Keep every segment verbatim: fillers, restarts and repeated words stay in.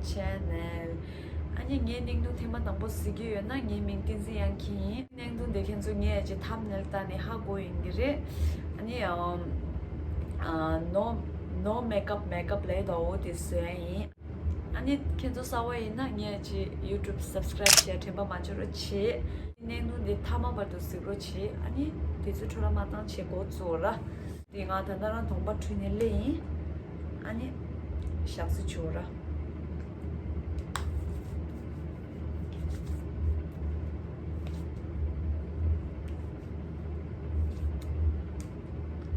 Channel. ཨ་ནི་ངའི་བརྙན་ཐུང་ཐེངས་མ་དང་པོ་གཟིགས་ཀྱི་ཡོད་ན། ངའི་མིང་བསྟན་འཛིན་དབྱངས་སྐྱིད་ཡིན། བརྙན་ཐུང་འདི་ཁྱེད་ཚོ་ངའི་ཨ་ཅེ་thumbnail ལྟ་ནས་ཧ་གོ་ཡིན་གྱི་རེད། ཨ་ནི་ཨམ། ཨ། no no makeup makeup ལབ་ཡག་འོ་དེ་བཟོ་ཡག་ཡིན། ཨ་ནི་ཁྱེད་ཚོ་གསར་པ་ཡིན་ན་ངའི་ཨ་ཅེ་YouTube subscribe བྱས་དྲན་པ་མ་བརྗེད་རོགས་བྱེད། བརྙན་ཐུང་འདི་མཐའ་མ་བར་དུ་གཟིགས་རོགས་བྱེད། ཨ་ནི་དུས་ཚོད་འཕྲོ་བརླག་མ་བཏང་བྱེད། འགོ་བཙུགས་ར། དེ་ང་ད་ལྟ་རང་གདོང་པ་བཀྲུས་ནས་སླེབས་ཡིན། ཨ་ནི་ཞག་སི་བྱོས་ར།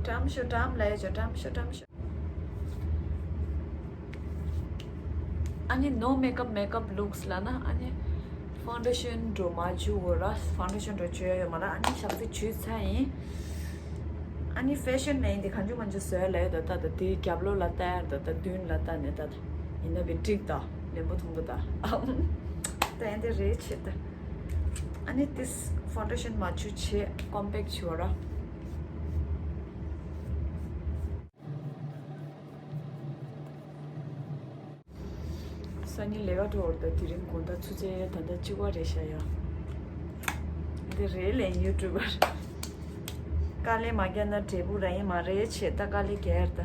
བཀྲམ་ཤོག་བཀྲམ་ལབ་ཡག་བྱོས། བཀྲམ་ཤོག་བཀྲམ་ཤོག་ཨ་ནི་no makeup makeup looks ལབ་ན། ཨ་ནི་foundation འགྲོ་མ་བཅུག་གོ་ར། foundation འགྲོ་བཅུག་ཡག་ཡོད་མ་ར། ཨ་ནི་ཞག་སི་བྱུས་ཚར་ཡིན། ཨ་ནི་fashion ལབ་ཡག་འདི་གང་བྱུང་མང་བྱུང་བཟོ་ཡག་ལབ་ཡག་ད་ལྟ་ད་དེའི་རྒྱབ་ལོགས་ལ་ལྟ་ཡག་ད་ལྟ་མདུན་ལ་ལྟ་ནས་ད་ལྟ་ཡིན་ན་བི་འགྲིག་ད་ལེན་པོ་ཐོང་གི་ད། ད་ཨེ་འདི་རེད་བྱེད་ད། ཨ་ནི་this foundation མ་བཅུག་བྱེད། compact བྱོས་ར། སང་ཉིན་ལས་ཀ་འགྲོ་བར་ད། དེ་རིང་དགོང་དག་ཆུ་ཚོད་ད་ལྟ་གཅིག་པ་རེད་ཤག་ཡ། འདི་རེད་ལས་ཡུ་ཊུབ་པར། དཀའ་ལས་མ་རྒྱག་ན་འབྲས་བུ་རག་ཡག་མ་རེད་བྱེད་ད། དཀའ་ལས་རྒྱག་ཡག་ད།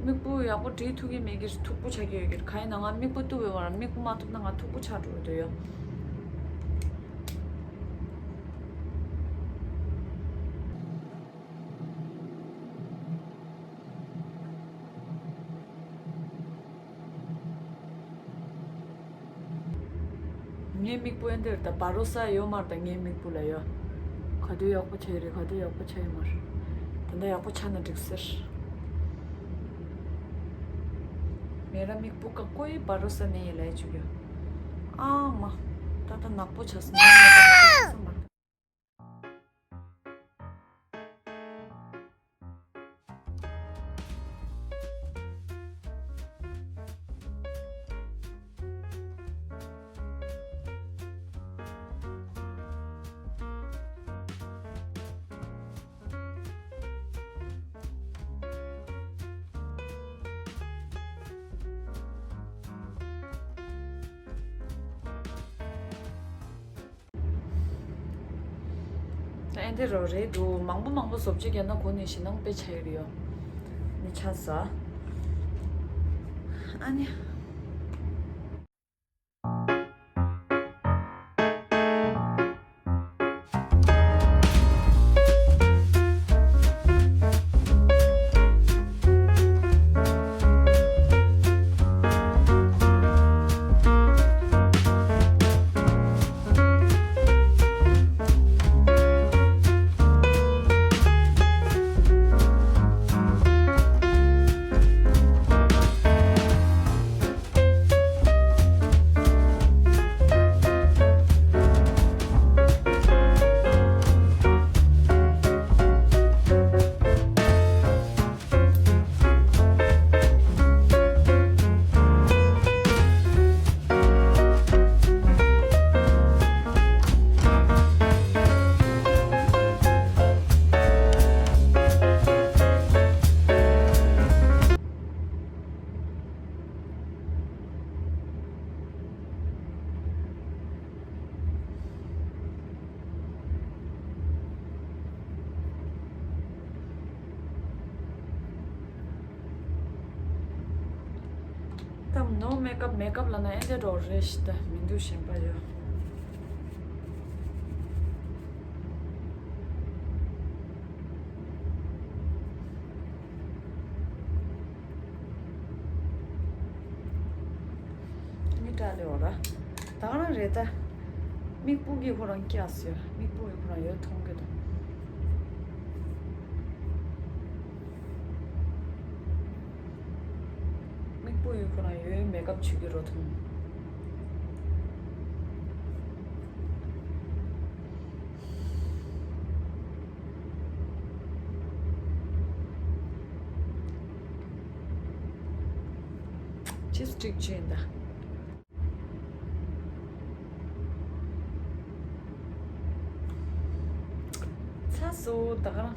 མིག་སྤུ་ཡག་པོ་འབྲི་ཐུབ་ཀྱི་མེད་ཀྱི་མཐུག་པོ་ཆགས་ཀྱི་ཡོད་ཀྱི། གང་ཡིན་ན་ང་མིག་སྤུ་གཏུབ་པའི་བར་མིག་སྤུ་མ་གཏུབ་ན་ང་མཐུག་པོ་ཆགས་འགྲོ་གི་འདུག་ཡ། ངའི་མིག་སྤུ་ཨེ་འདིར་ད་བ་རོ་ས་ཡོད་མ་རེད། ད་ངའི་མིག་སྤུ་ལ་ཡོད། ག་དུས་ཡག་པོ་ཆགས་རེད། ག་དུས་ཡག་པོ་ཆགས་ཡོད་མ་རེད། ད་ལྟ་ཡག་པོ་ཆགས་ན་འགྲིག་ཟེར། མེ་ར་མིག་སྤུ་ཀ་ཀོའི་བ་རོ་ས་ནས་ཡིན་ལས་བཅུག་ཡོད། ཨ་མ། ད་ལྟ་ནག་པོ་ཆགས་སོང་། ངའི་མེ་ར་མིག་སྤུ་ཀ་ས་མ་རེད། ཨེ་འདི་རོ་རེད་འདུག་མང་པོ་མང་པོ་བཟོ་བཅོས་རྒྱག་ན་གོ་ནས་ཞེད་སྣང་དཔེ་ཆགས་ཡོད་རེད་ཡོ། ནི་ཆ་ས། ཨ་ནི། ད་no makeup makeup ལབ་ན་ཨེ་འདྲ་འགྲོ་རེད་ཤི། ད་མི་འདུག་གཞན་པ་ཡོད། མི་དྲག་ལེ་འོ་ར། ད་ག་རང་རེད་ད། མིག་སྤུ་གི་ཁོ་རང་སྐྱག་ཟེར། མིག་སྤུ་གི་ཁོ་རང་ཡོད་མཐོང་གི་འདུག་མིག་སྤུ་ཡི་ཁོ་རང་ཡོད་མེ་ཀབ་བྱེད་ཀྱི་རོ་མཐོང་། ཅིབ་སི་ཊིག་ཅན་ད། ཚ་སོ་ད་ག་རང་།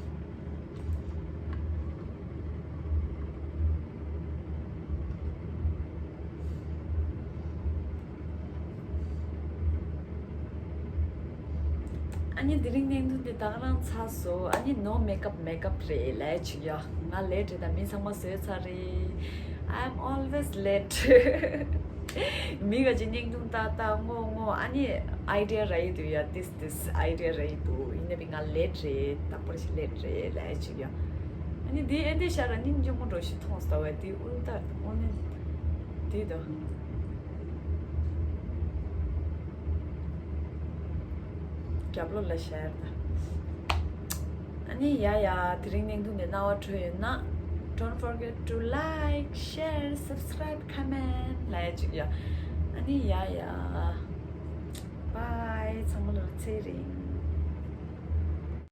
ཨ་ནི་དེ་རིང་བརྙན་ཐུང་འདི་ད་ག་རང་ཚར་སོང་། ཨ་ནི་no makeup makeup རེད་ལས་ཅིག་ཡ། ང་late རེད། ད་མི་ཚང་མ་བཟོས་ཚར་རེད། I'm always late. མི་ག་ཅིག་བརྙན་ཐུང་ལྟ་ལྟ་ངོ་ངོ་ཨ་ནི་idea རག་གི་འདུག་ཡ། this this idea རག་གི་འདུག་ཡིན་ནའི་ང་late རེད། ད་པོ་ཞིག་late རེད་ལས་ཅིག་ཡ། ཨ་ནི་འདི་ཨེ་འདི་ཤར་ར་སྙིང་རྗེ་མོ་འགྲོ་ཞིག་མཐོང་སོང་བས། འདི་ཨུལ་ཏར་ཨོ་ནི་འདི་དོ། རྒྱབ་ལོགས་ལ་ཤར་ད། ཨ་ནི་ཡ་ཡ། དེ་རིང་བརྙན་ཐུང་འདི་རྣ་བར་འཕྲོད་ཡོད་ན། Don't forget to like, share, subscribe, comment ལ་ཡ་ཅིག་ཡ། ཨ་ནི་ཡ་ཡ། Bye. ཚང་མ་ལ་ཚེ་རིང་།